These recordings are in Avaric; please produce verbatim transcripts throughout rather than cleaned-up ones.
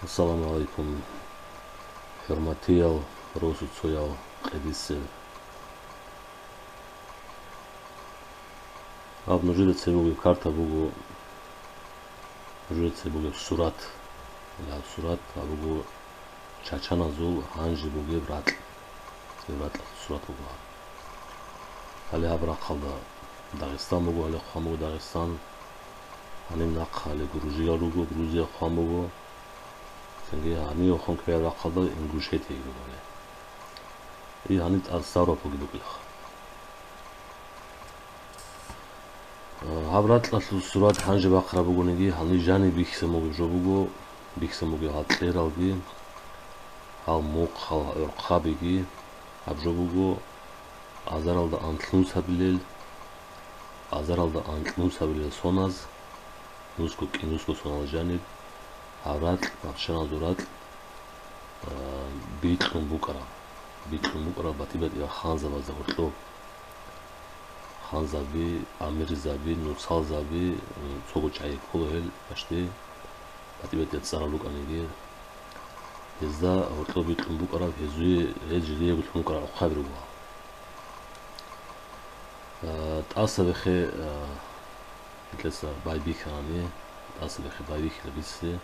Ассаламу гӀалайкум, хӀурматиял росуцоял къедисел. Гьаб нужеда цебе бугеб карта буго, нужеда цебе бугеб сурат. Гьаб сурат гьаб буго чачаназул гьанже бугеб ракь. Цебе ракьалъул сурат буго гьаб. Гьале гьаб рахъалда Дагъистан буго, гьале хъван буго Дагъистан. Гьаниб нахъа гьале Грузия руго, Грузия хъван буго. Цинги гьанивехун кверал рахъалда Ингушетия буго гьале. И гьаниб тӀад Ставрополги букӀилаха. Гьаб ракьалъул сурат гьанже бахъараб бугониги, гьаниб жаниб бихьизаб бугеб жо буго, бихьизаб бугеб гьал кьералги, гьал мухъ, гьал гӀорхъабиги, гьаб жо буго азаралда анлънусабилел, азаралда анлънусабилел соназ, нусго кӀинусго сонал жаниб, гьаб ракь, паччаназул ракь, а, бикьун букӀараб, бикьун букӀараб батӀи-батӀиял ханзабазда гьоркьоб. Ханзаби, амирзаби, нуцалзаби, м, цого чӀайи ккола гьел, башди батӀи-батӀиял цӀарал рукӀаниги. Гьезда гьоркьоб бикьун букӀараб, гьезие, гьез жидеего лъун букӀараб гӀухъаби руго. А, тӀасабехе, а, Гьелъеса байбихьани, тӀасабехе байбихьила бицине,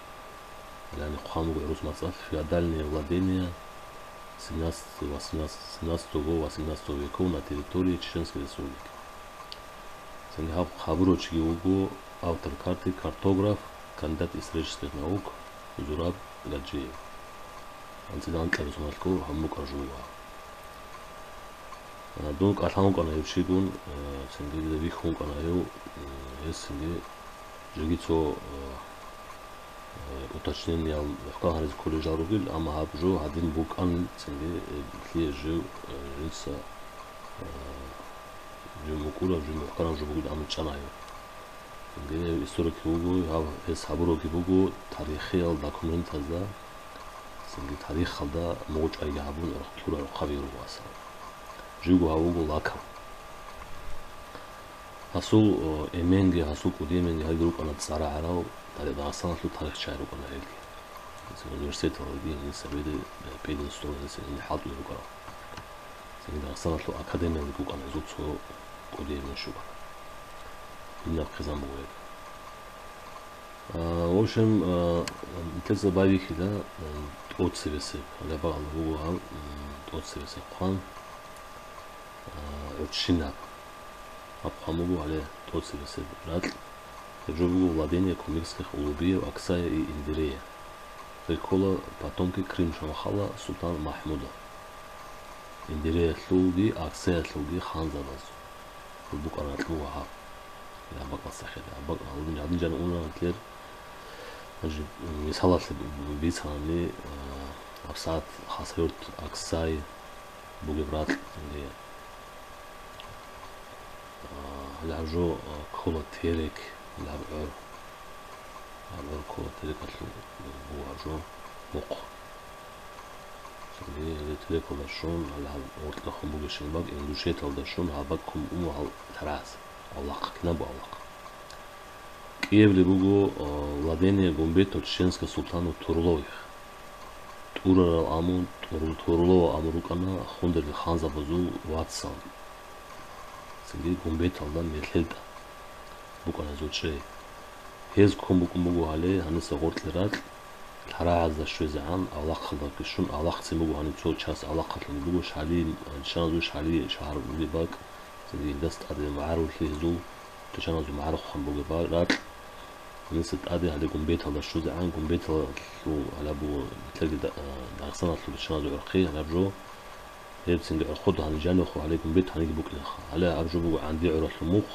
гьале хъван буго гӀурус мацӀалъ «Феодальные владения семнадцатого, восемнадцатого, семнадцатого веков на территории Чеченской Республики». Цинги гьаб хабурав чиги вуго автор карты, картограф, кандидат исторических наук Зураб Гаджиев. АнцӀила анкьабилеб соналъго гьаб букӀараб жо буго. А, дун кӀалъан вукӀана гьев чигун, а, цинги дида вихьун вукӀана гьев, м, гьес цинги жеги цо, а, а, уточнениеял мухӀкан гьаризе кколел жал ругел, амма гьаб жо гьадин букӀан цинги, э, лъие жив, э, жинца, а, жив мукӀураб, жив мухӀканаб жо бугин амру чӀана гьев. Цинги гьев историк вуго, гьав-, гьес гьабураги буго тарихиял документазда, цинги тарихалда мугъ чӀвайги гьабун, гӀурхъ-, лъура гӀурхъаби руго асал. Живго гьав вуго Лаков. Гьасул, о, эменги, гьасул кӀудияменги гьаги рукӀана цӀар гӀарав, Дагъистаналъул тарихчагӀи рукӀана гьелги. Цинги университеталдаги гьениса беде, э, пединституталдаса гьениб хӀалтӀулел рукӀарал. Цинги Дагъистаналъул академиялдаги вукӀана гьезул цо кӀудияй мун щугана. Гьеб нахъе хъизан буго гьеб. А, в общем, а, нилъеца байбихьила, а, тӀоцебесеб, гьале абун буго гьаб, м, тӀоцебесеб хъван, а, гӀурччинаб. Гьаб хъван буго гьале тӀоцебесеб ракь. Гьеб жо буго владение кумыкских Улубиев, Аксая и Индирея. Гьел ккола потомки Крым шамахъала султан Махмуда. Индиреялъулги Аксаялъулги ханзабаз. Гьеб букӀана ракьул вагьаб. Гьаб бакӀалъ сахӀи, гьаб бакӀ-, гьаб гьадин жан уна гьантлъер. Гьанже мисалалъе бицани, а, гьабсагӀат Хасавюрт Аксай бугеб ракь, цинги, а, гьале гьаб жо, а, ккола Терек, гьале гьаб гӀор. Гьаб гӀор ккола Терекалъул буго гьаб жо мухъ. Цинги гьале Терекалда щун, гьале гьаб гъоркьахун бугебщинаб бакӀ, Ингушетиялда щун, гьаб бакӀ ккун буго гьал лъарагӀаз, авлахъ, кинабго авлахъ. КӀиябли буго, а, владение Гумбетов чеченского султана Турловых. ТӀурарал аму, Тур-, Турлова аму рукӀана хундерги ханзабазул вацал. Цинги Гумбеталда мерлъел тӀад букӀана гьезул чӀей. Гьез ккун букӀун буго гьале гьаниса гъоркье ракь, лъарагӀазда щвезегӀан, авлахъалдаги щун, авлахъцин буго гьаниб цо час авлахъалъуги буго, Шали, чеченазул Шали шагьар бугеб бакӀ, цинги илдас тӀаде магӀарулъи гьезул, чеченазул магӀарухъан бугеб ба-, ракь. Гьаниса тӀаде гьале Гумбеталда щвезегӀан, Гумбеталъул гьалаб буго, нилъерги Да-, Дагъистаналъул чеченазул гӀурхъи гьалаб жо. Гьеб цинги гӀурхъуда гьаниб жанивехун гьале Гумбет гьаниги букӀинаха. Гьале гьаб жо буго ГӀанди гӀуралъул мухъ,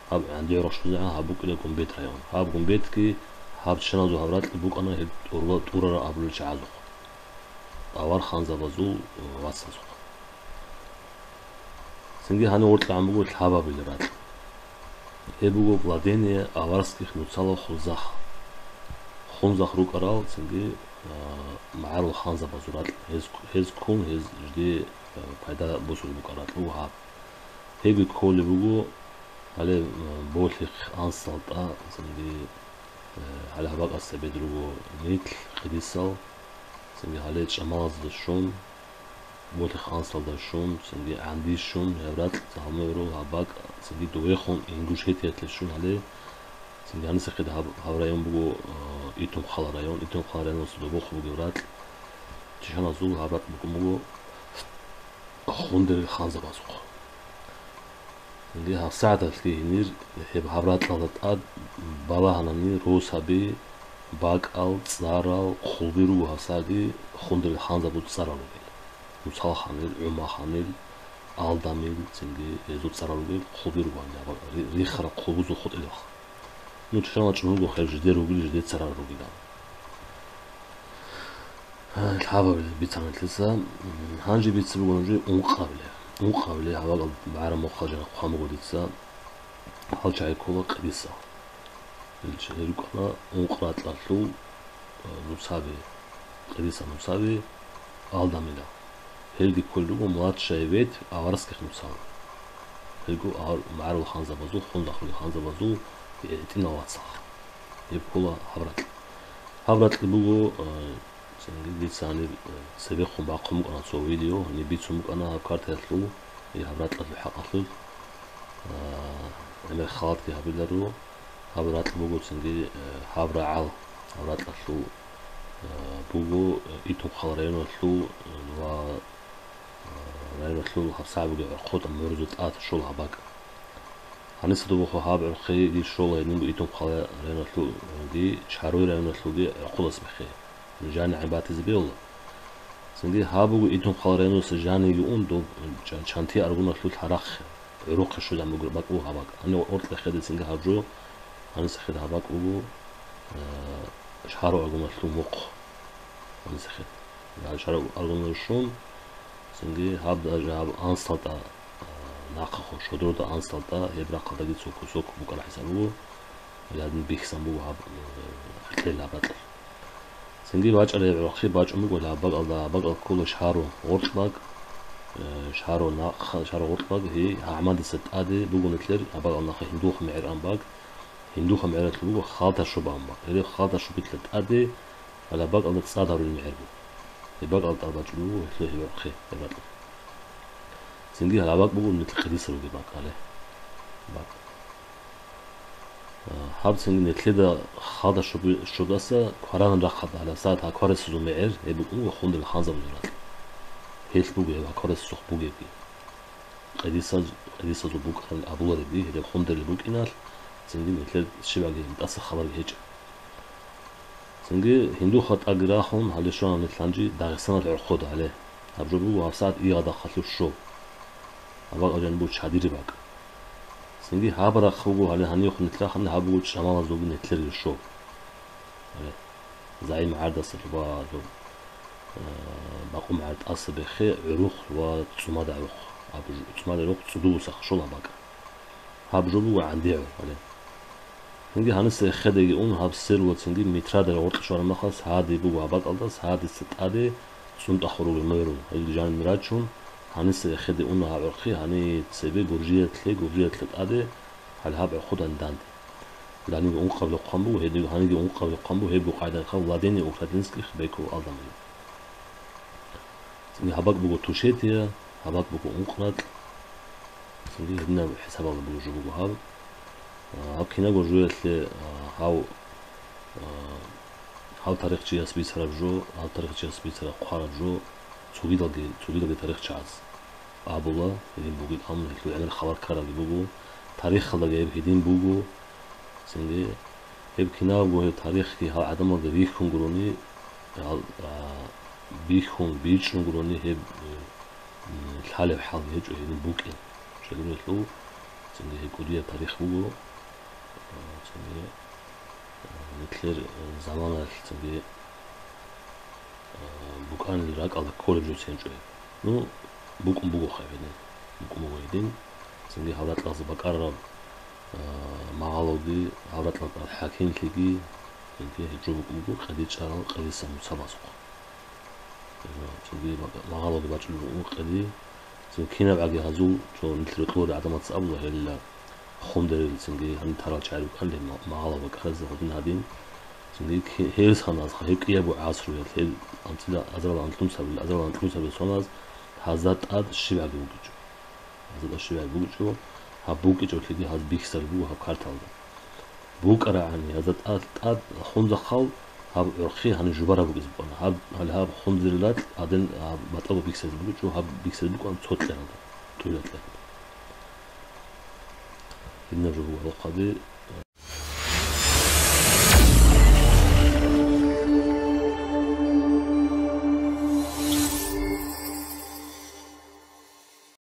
гьаб ГӀанди гӀуралъ щвезегӀан гьаб букӀина Гумбет район. Гьаб Гумбетги гьаб чеченазул гьаб ракьги букӀана гьеб тӀур-, тӀурарал абулел чагӀазухъ, авар ханзабазул вацазухъ. Цинги гьанив гъоркьагӀан буго лъабабилеб ракь. Гьеб буго владение аварских нуцала хунзах. Хунзах рукӀарал цинги, а, магӀарул ханзабазул ракь. Гьез, гьез ккун, гьез жде, а, пайда босулеб букӀараб ракь буго гьаб. Гьебги кколеб буго гьале, а, Болъихъ, Ансалта, цинги Гьале гьаб бакӀалъ цебе руго нилъ къидисал, цинги гьале чӀамалазда щун, болих-ансалда щун, цинги гӀанди щун, гьеб ракьалда гьалмагъ гьеб бакӀ, цинги довехун Ингушетиялъе щун гьале, цинги гьанисехъе гьаб, гьаб район буго, э, Итумхъала район, Итумхъала районалъул добухъ бугеб ракь, чешаназул гьаб ракь букӀун буго Хундерил ханзабазухъ. Цинги гьабсагӀаталъги гьенир гьеб гьаб ракьалда тӀад балагьанани росаби, бакӀал, цӀарал, хъулби руго гьабсагӀатги Хундерил ханзабазул цӀарал ругел. Нуцал ханил, ГӀума ханил, Алдамил, цинги гьезул цӀарал ругел хъулби руго гьаниб, ри-, рихарал хъулбузул хутӀилаха. Ну, чӀужугӀан чӀун руго хӀел жидер ругел, жидер цӀарал ругилан. Гьаб бицана нилъеца, гьанже бицине буго нужее ункъабилеб. Ункъабилеб гьаб бакӀал бегӀераб мехалъ жаниб хъван буго дица, гьал чагӀи ккола къидисал. Ил чагӀи рукӀана ункъ ракьалъул, э, нуцаби, къидисал нуцаби, Алдамила. Гьелги кколел руго младшая ветвь аварских нуцал. Гьелго авар-, магӀарул ханзабазул, Хундерил ханзабазул гӀитӀинал вацал. Гьеб ккола гьаб ракь. Гьаб ракьги буго, э, цинги дица гьаниб, э, цебехун бахъун букӀана цо видео, гьаниб бицун букӀана гьаб картаялъул, и гьаб ракьалъул хӀакъалъулъ, э, гӀемер халатги гьабиларо. Гьаб ракь буго цинги, э, гьаб рагӀал, гьаб ракьалъул, э, буго, э, Итумхъала районалъул, э, ва районалъул гьабсагӀат бугеб гӀорхъода мугӀрузул тӀад щола гьаб бакӀ. Гьаниса добухъ гьаб гӀорхъеги щола гьединго Итумхъала районалъулги, Шагьруй районалъулги гӀорхъолас мехе. ЖанигӀан батизе бегьула. Цинги гьаб буго Итумхъала районалдаса жаниги ун, доб чан-, Чанти аргуналъул гьарахъ гӀорохъе щвезабун бугеб бакӀ буго гьаб бакӀ. Гьанив Ортлихъеде цинги гьаб жо, гьанисехъе гьаб бакӀ буго, э, Шагьру аргуналъул мухъ. Гьанисехъе. Шагьру аргуналда щун, цинги гьаб даже гьаб Ансалда, а, нахъехун, Шодрода Ансалда, гьеб рахъалдаги цо кусок букӀараб хӀисаб буго, гьадин бихьизабун буго гьаб, э, кьел гьаб ракьалъ. Цинги бачӀараб гӀорхъи бачӀун буго гьаб бакӀалда, гьаб бакӀал ккола Шагьру гъоркь бакӀ, э, Шагьру нахъ-, Шагьру гъоркь бакӀ, гьей, ГӀагӀмадица тӀаде буго нилъер, гьаб бакӀал нахъа Гьиндулха мегӀер ан бакӀ, Гьиндулха мегӀералъул буго Халташуба ан бакӀ. Гьеб Халташубилъа тӀаде гьалаб бакӀалда цӀад гьарулел мегӀер буго. Гьеб бакӀалда тӀад бачӀун буго гьелъул гьеб гӀорхъи, гьеб бакӀ. Цинги гьалаб бакӀ буго нилъ къидисал ругеб бакӀ гьале. БакӀ. А, гьаб цинги нилъеда Халташуби-, шудаса кваранаб рахъалда гьалаб сагӀат гьаб кварасазул мегӀер, гьеб букӀун буго Хундерил ханзабазул ракь. Гьелъ буго гьеб гьаб кварасазухъ бугебги. Къидисаз-, къидисазул букӀараб абуларебги, гьеле Хундерил букӀиналъ, цинги нилъер щибабги тӀаса хабарги гьечӀо. Цинги Гьиндулха тӀаги рахун, гьале щвана нилъ гьанже Дагъистаналъул гӀорхъода гьале. Гьаб жо буго гьабсагӀат Игъадахъалъув щоб. Гьаб бакӀал жаниб буго Чадири бакӀ. Цинги гьаб рахъ буго гьале гьанивехун нилъ рахъани, гьаб буго чӀамалазулги нилъерги щоб. Гьале. ЗагӀип МагӀардаса ва, э, Бакъу МагӀарда тӀаса бехе гӀурухъ ва ЦӀумада гӀурухъ. Абу ж-, ЦӀумада гӀурухъ ЦӀудубусахъ щола гьаб бакӀ. Гьаб жо буго ГӀанди гӀур, гьале. Цинги гьаниса эхедаги ун, гьаб Сервацинги Митрада гъоркье щвараб мехалъ гьади буго гьаб бакӀалда, гьадица тӀаде ЦӀунтӀахъ ругел мугӀрул. Гьел жаниб рачун, гьаниса эхеде уна гьаб гӀорхъи, гьаниб цебе Гуржиялъе, Гуржиялъе тӀаде гьале гьаб гӀорхъода данде. Гьаниги ункъабилеб хъван буго, гьедин гьаниги ункъабилеб хъван буго, гьебго къайдаялъ владение украинских беков Алдан. Цинги гьаб бакӀ буго Тушетия, гьаб бакӀ буго ункъ ракь. Цинги гьединаб хӀисабалда буго жо буго гьаб. А, гьаб кинабго жоялъе, а, гьав, а, гьав тарихчияс бицараб жо, гьав тарихчияс бицараб хъвараб жо, цогидалги, цогидалги тарихчияс абула, гьедин бугеб, амма гьелъул гӀемер хабар ккарабги буго, тарихалдаги гьеб гьедин буго. Цинги гьеб кинабго гьеб тарихги гьал гӀадамалда бихьун гурони, гьал, а, бихьун бичӀчӀун гурони гьеб, э, м, лъалеб хӀалги гьечӀо, гьедин букӀин. Щайгурелъул, цинги гьеб кӀудияб тарих буго, а, цинги, а, нилъер, э, заманалъ цинги а, букӀанил ракӀалда кколеб жо цинчӀо гьеб. Ну, букӀун буго хъай гьедин. БукӀун буго гьедин. Цинги гьаб ракьалда бакӀарараб, а, магъалоги, гьаб ракьалда хӀакимлъиги, цинги гьеб жо букӀун буго къидичӀарал къидиса нуцабазухъ. Цинги бакӀ-, магъалоги бачӀун буго къиди. Цинги кинабгӀаги гьазул, цо нилъ рокьуларел гӀадамаца абула гьелила. хъумдарилцинги гьаниб тарал чагӀи рукӀанли, ма-, магъала бакӀаразе гьадин гьадин, цинги ке-, гьез ханаз гьеб кӀиябго гӀасруялъ, гьеб анцӀила азарал анкьнусабил, азарал анкьнусабил соназ гьазда тӀад щибгӀаги вугичӀо. Гьазда тӀад щибгӀаги вугичӀо, гьаб букӀичӀолъиги гьаз бихьизарги буго гьаб карталда. БукӀарагӀани гьазда тӀад, тӀад хунзахъал гьаб гӀурхъи гьаниб жубараб букӀизе букӀана. Гьаб, гьале гьаб хунзарилалъ гьадин гьаб батӀаго бихьизазе бугичӀо, гьаб бихьизазе букӀана цо кьералда, тӀуйла кьералда. Гьединаб жо буго гьалухъаде.